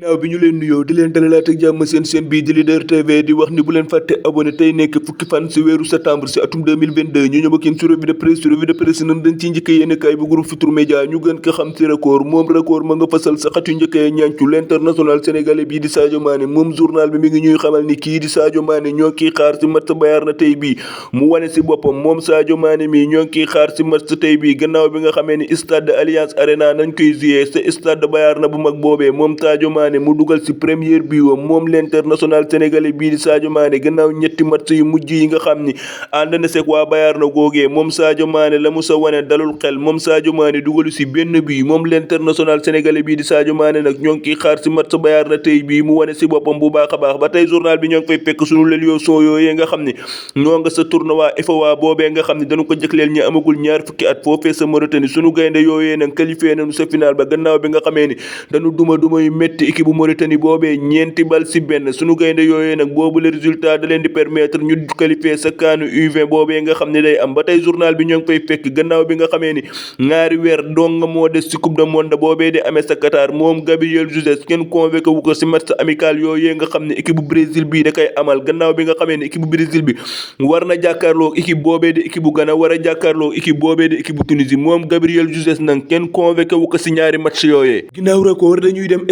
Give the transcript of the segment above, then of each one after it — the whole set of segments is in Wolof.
ginnaaw bi ñu leen nuyoo di leen dalalaat ak jàmm seen bii di Leader TV di wax ni bu leen fàtte abonné tey nekk fukki fan si weeru septembre si atum 2022 ñu ñëw ak yéen si revue de presse nan dañ ciy njëkkee yéen kaay bu groupe Futurs Médias ñu gën ko xam si record moom record ma nga fasal sa xat yu njëkkee ñaancu l'international sénégalais bii di Sadio Mané moom journal bi mi ngi ñuy xamal ni kii di Sadio Mané ñoo ngi kiy xaar si match Bayern na tey bii mu wane si boppam moom Sadio Mané mii ñoo ngi kiy xaar si match tey bii gannaaw bi nga xamee ni stade Allianz Arena nañ koy jouer sa stade Bayern na bu mag boobee moom Sadio Mané mu dugal ci première bi moom l'international sénégalais bii di Sadio Mané gannaaw ñetti match yu mujj yi nga xam ni ànd na seeg waa Bayern na googee moom Sadio Mané la mu sa wane dalul xel moom Sadio Mané dugalu ci benn bi moom l'international sénégalais bii di Sadio Mané nag ñoo ngi kiy xaar ci match Bayern na tey bii mu wane ci boppam bu baax a baax ba tey journal bi ñoo ngi fay fekk sunu Lions yooyee nga xam ni ñoo nga sa tournoi FOA boobee nga xam ni dañu ko jëkleel ñi amagul ñaar fukki at foofee sa Mauritanie sunu gaynde yooyee nag qualifié nañu sa final ba gannaaw bi nga xamee ni dañu duma yu métti équipe bu Mauritanie boobee ñeenti bal ci benn sunu gaynde yooyee nag boobu le résultat da leen di permettre ñu qualifier sa CAN U20 boobee nga xam ne day am ba tey journal bi ñoo ngi fay fekk gannaaw bi nga xamee ni ñaari weer dong moo des ci coupe du monde boobee di amee sa Qatar moom Gabriel Jesus kenn convoqué wu ko ci match amical yooyee nga xam ne équipe bu Brésil bii da koy amal gannaaw bi nga xamee ni équipe bu Brésil bi war na jàkkaarloo équipe boobee di équipe bu Ghana war a jàkkaarloo équipe boobee di équipe bu Tunisie moom Gabriel Jesus nag kenn convoqué wu ko ci ñaari match yooyee ginnaaw record dañuy dem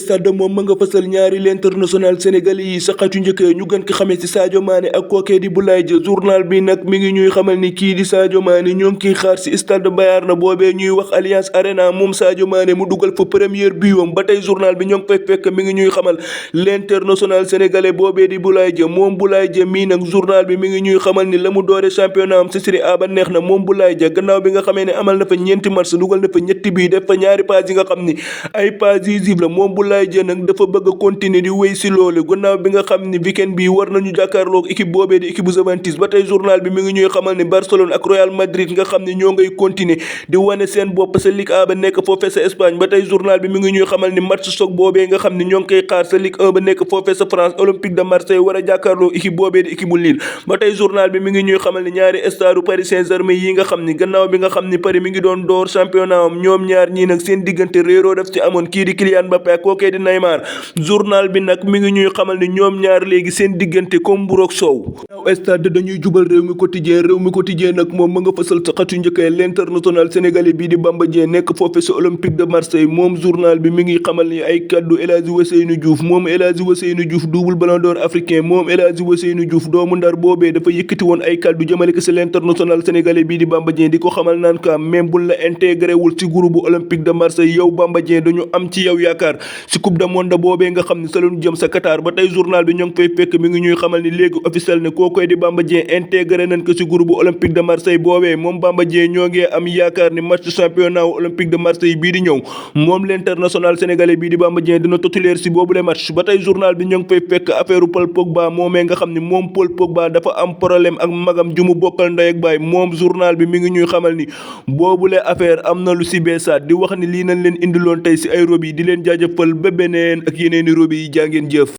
stade moom ma nga fasal ñaari l'international sénégalais yi sa xatu njëkkee ñu gën ko xamee ci Sadio Mané ak kookee di Boulaye Dia journal bi nag mi ngi ñuy xamal ni kii di Sadio Mané ñoo ngi kiy xaar ci stade Bayern na boobee ñuy wax Allianz Arena moom Sadio Mané mu dugal fa première biiwam ba tey journal bi ñoo ngi fay fekk mi ngi ñuy xamal l'international sénégalais boobee di Boulaye Dia moom Boulaye Dia mii nag journal bi mi ngi ñuy xamal ni la mu doore championnat am ci Serie A ba neex na moom Boulaye Dia gannaaw bi nga xamee ne amal na fa ñeenti match dugal na fa ñetti bii def fa ñaari pass yi nga xam ni ay pass décisives la moom Boulaye Dia nag dafa bëgg a continuer di wéy ci loolu gannaaw bi nga xam ni weekend bi war nañu jàkkaarloog équipe boobee di équipe bu Juventus ba tey journal bi mi ngi ñuy xamal ni Barcelone ak Real Madrid nga xam ne ñoo ngay continuer di wane seen bopp sa Ligue A ba nekk foofee sa Espagne ba tey journal bi mi ngi ñuy xamal ni match choc boobee nga xam ne ñoo ngi koy xaar sa Ligue 1 ba nekk foofee sa France Olympique de Marseille war a jàkkaarloog équipe boobee di équipe bu Lille ba tey journal bi mi ngi ñuy xamal ni ñaari staru Paris Saint-Germain yi nga xam ni gannaaw bi nga xam ni Paris mi ngi doon door championnat am ñoom ñaar ñii nag seen diggante réeroo daf ci amoon kii di Kylian Mbappé ak kookee di Neymar journal bi nag mi ngi ñuy xamal ni ñoom ñaar léegi seen diggante comme mburoog soow stade dañuy jubal réew mi quotidien nag moom ma nga fasal sa xatu njëkkee l'international sénégalais bii di Bamba Dieng nekk foofe sa Olympique de Marseille moom journal bi mi ngi xamal ni ay kaddu El Hadji Ousseynou Diouf moom El Hadji Ousseynou Diouf double ballon d'or africain moom El Hadji Ousseynou Diouf doomu Ndar boobee dafa yëkkati woon ay kaddu jëmale ko si l'international sénégalais bii di Bamba Dieng di ko xamal naan ka même bul la intégré wul ci groupe Olympique de Marseille yow Bamba Dieng dañu am ci yow yaakaar ci coupe du monde boobee nga xam ne sa lañu jëm sa Qatar ba tey journal bi ñoo ngi fay fekk mi ngi ñuy xamal ni léegi officiel ne kookoy di Bamba Dieng intégré nañ ko ci groupe Olympique de Marseille boobee moom Bamba Dieng ñoo ngi am yaakaar ni match championnat Olympique de Marseille bii di ñëw moom l'international sénégalais bii di Bamba Dieng dina titulaire ci boobu le match ba tey journal bi ñoo ngi fay fekk affaire Paul Pogba moomee nga xam ne moom Paul Pogba dafa am problème ak magam ju mu bokkal ndey ak baay moom journal bi mi ngi ñuy xamal ni boobule affaire am na lu ci beesaat di wax ni lii nañ leen indiloon tey ci ay rob yi di leen jaajëfal ba beneen ak yeneeni rob yi jaa ngeen jëf